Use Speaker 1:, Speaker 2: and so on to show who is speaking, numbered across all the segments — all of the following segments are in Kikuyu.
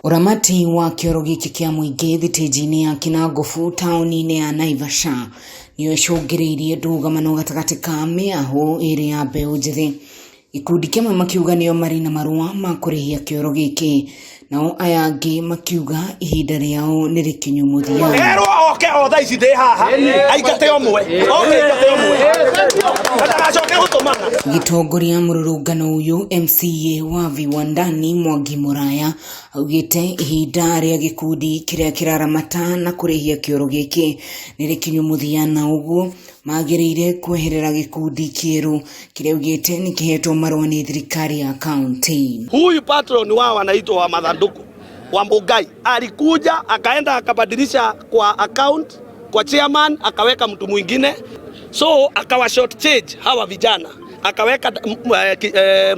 Speaker 1: Ũramati wa kĩoro gĩkĩ kĩa mũingĩ thitĩnji-inĩ ya Kinangofu taũni-inĩ ya Naivasha nĩ ũcũngĩrĩirie ndũgamano gatagatĩ ka mĩahũ ĩrĩ ya mbeũ njĩthĩ. Gĩkundi kĩmwe makiuga nĩo marĩ na marũa ma kũrĩhia kĩoro gĩkĩ, nao aya angĩ makiuga ihinda rĩao nĩ rĩkinyu mũthia.
Speaker 2: Erwo oke o thaa ici ndĩ haha aingate ũmwe oke aingate ũmwe na ndagacoke gũtũmana.
Speaker 1: Gĩtongoria mũrũrũngano ũyũ MCA wa Viwandani Mwangi Mũraya augĩte ihinda rĩa gĩkundi kĩrĩa kĩraramata na kũrĩhia kĩoro gĩkĩ nĩ rĩkinyu mũthia na ũguo magĩrĩire kweherera gĩkundi kĩerũ kĩrĩa augĩte nĩ kĩhetwo marũa nĩ thirikari ya kaunti.
Speaker 2: Huyu patron wao anaitwa wa Mathanduku wa Mugai alikuja akaenda akabadilisha kwa account kwa chairman akaweka mtu mwingine, so akawa short change hawa vijana, akaweka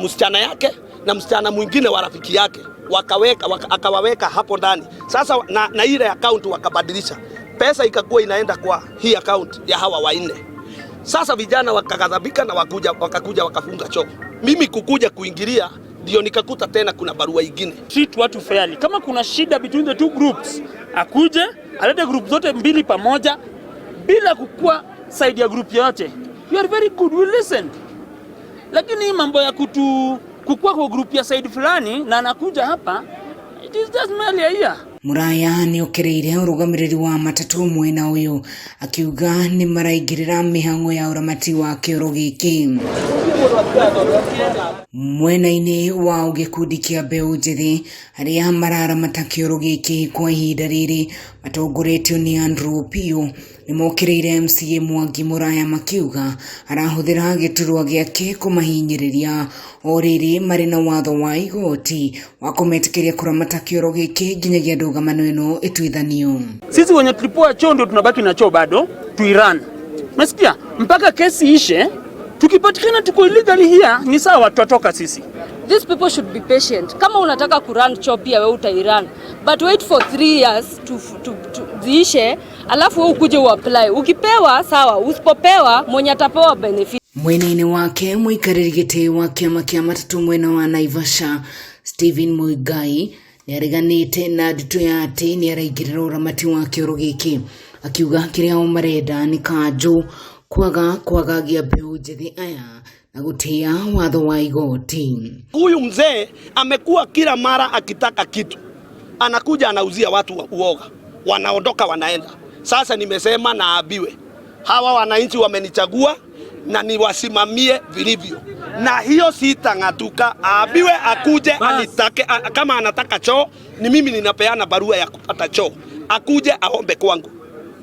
Speaker 2: msichana yake na msichana mwingine wa rafiki yake wakaweka, akawaweka hapo ndani sasa na ile account wakabadilisha pesa ikakuwa inaenda kwa hii account ya hawa wanne. Sasa vijana wakaghadhabika na wakakuja wakafunga choo. Mimi kukuja kuingilia ndio nikakuta tena kuna barua ingine.
Speaker 3: Treat watu fairly. Kama kuna shida between the two groups, akuje alete group zote mbili pamoja bila kukua side ya group yote. We are very good, we listen. Lakini hii mambo ya kukua kwa group ya side fulani na anakuja hapa, it is just merely a year.
Speaker 1: Muraya nĩ okĩrĩire ũrũgamĩrĩri wa matatũ mwena ũyũ akiuga nĩ maraingĩrĩra mĩhang'o ya ũramati wa kĩoro gĩkĩ. Mwena-inĩ wa gĩkundi kĩa mbeũ njĩthĩ arĩa mararamata kĩoro gĩkĩ kwa ihinda rĩrĩ matongoretio nĩ Andrew Opiyo nĩ mokĩrĩire MCA Mwangi Mũraya makiuga arahũthĩra gĩturwa gĩake kũmahinyĩrĩria o rĩrĩ marĩ na watho wa igoti wa kũmetĩkĩria kũramata kĩoro gĩkĩ nginyagia ndũgamano ĩno ĩtuithanio.
Speaker 3: Sisi wenye tulipewa choo ndio tunabaki na choo bado tuirun. Umesikia? Mpaka kesi ishe, tukipatikana tuko illegally here ni sawa, tutatoka sisi.
Speaker 4: These people should be patient. Kama unataka kurun choo pia wewe utairun. But wait for 3 years to ziishe, alafu wewe ukuje uapply. Ukipewa sawa, usipopewa mwenye atapewa benefit.
Speaker 1: Mwena-inĩ wake mũikarĩri gĩtĩ wa kĩama kĩa matatũ mwena wa Naivasha Stephen Muigai nĩareganĩte na ndeto ya atĩ nĩaraingĩrĩra ũramati wa kĩoro gĩkĩ akiuga kĩrĩa o marenda nĩ kanjũ kwaga kwagagia mbeũ njĩthĩ aya na gũtĩa watho wa igoti.
Speaker 2: Huyu mzee amekuwa kila mara akitaka kitu, anakuja anauzia watu uoga, wanaondoka wanaenda. Sasa nimesema na aambiwe hawa wananchi wamenichagua na niwasimamie vilivyo, na hiyo sitang'atuka. Aambiwe akuje anitake, kama anataka choo ni mimi ninapeana barua ya kupata choo, akuje aombe kwangu,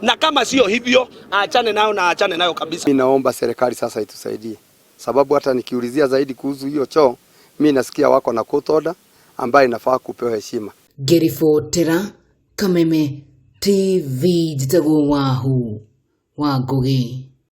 Speaker 2: na kama sio hivyo aachane nayo na aachane nayo kabisa.
Speaker 5: Mimi naomba serikali sasa itusaidie, sababu hata nikiulizia zaidi kuhusu hiyo choo, mimi nasikia wako na court order ambayo inafaa kupewa heshima.
Speaker 1: Ngĩribotera Kameme TV njĩtagwo Wahu wa Ngũgĩ.